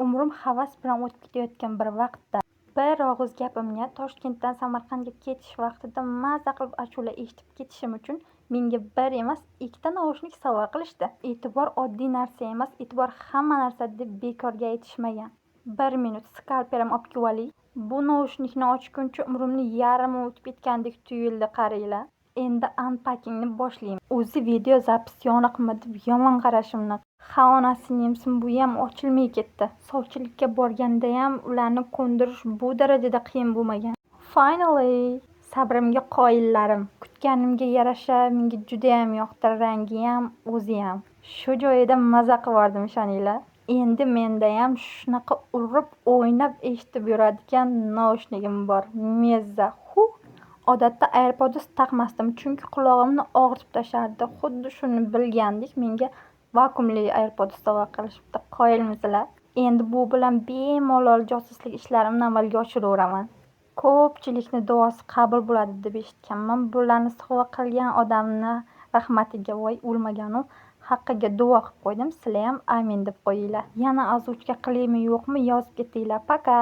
Umrim havas bilan o'tib ketayotgan bir vaqtda bir og'iz gapimga Toshkentdan Samarqandga ketish vaqtida maza qilib ashula eshitib ketishim uchun menga bir emas, ikkita naushnik sovg'a qilishdi. E'tibor oddiy narsa emas, e'tibor hamma narsa deb bekorga aytishmagan. Bir minut, skalperim olib kelib. Bu naushnikni ochguncha umrimni yarmi o'tib ketgandek tuyuldi, qaranglar. Endi unpackingni boshlayman. O'zi video запись yoniqmi deb yomon qarashimni. Ha, onasini emsin, buyam ochilmay ketdi. Sovchilikka borgandayam ularni ko'ndirish bu darajada qiyin bo'lmagan. Finally, sabrimga qoyillarim. Kutganimga yarasha menga judayam yoqdi, rangiyam, o'ziyam. Shu joyida maza qivordim, ishoninglar. Endi mendayam shunaqa urib o'ynab eshitib yuradigan naushnigim bor. Mezza. Hu. Odatda AirPods taqmasdim, chunki qulog'imni og'ritib tashlardi. Xuddi shuni bilgandek menga vakuumli AirPods sovg'a qilishibdi. Qoyilmisizlar? Endi bu bilan bemalol josuslik ishlarimni amalga oshiraveraman. Ko'pchilikni duosi qabul bo'ladi deb eshitganman. Bularni sovg'a qilgan odamni rahmatiga, voy, o'lmagan u, haqqiga duo qilib qo'ydim. Sizlar ham amin deb qo'yinglar. Yana озвучка qilaymi, yo'qmi, yozib ketinglar. Пока.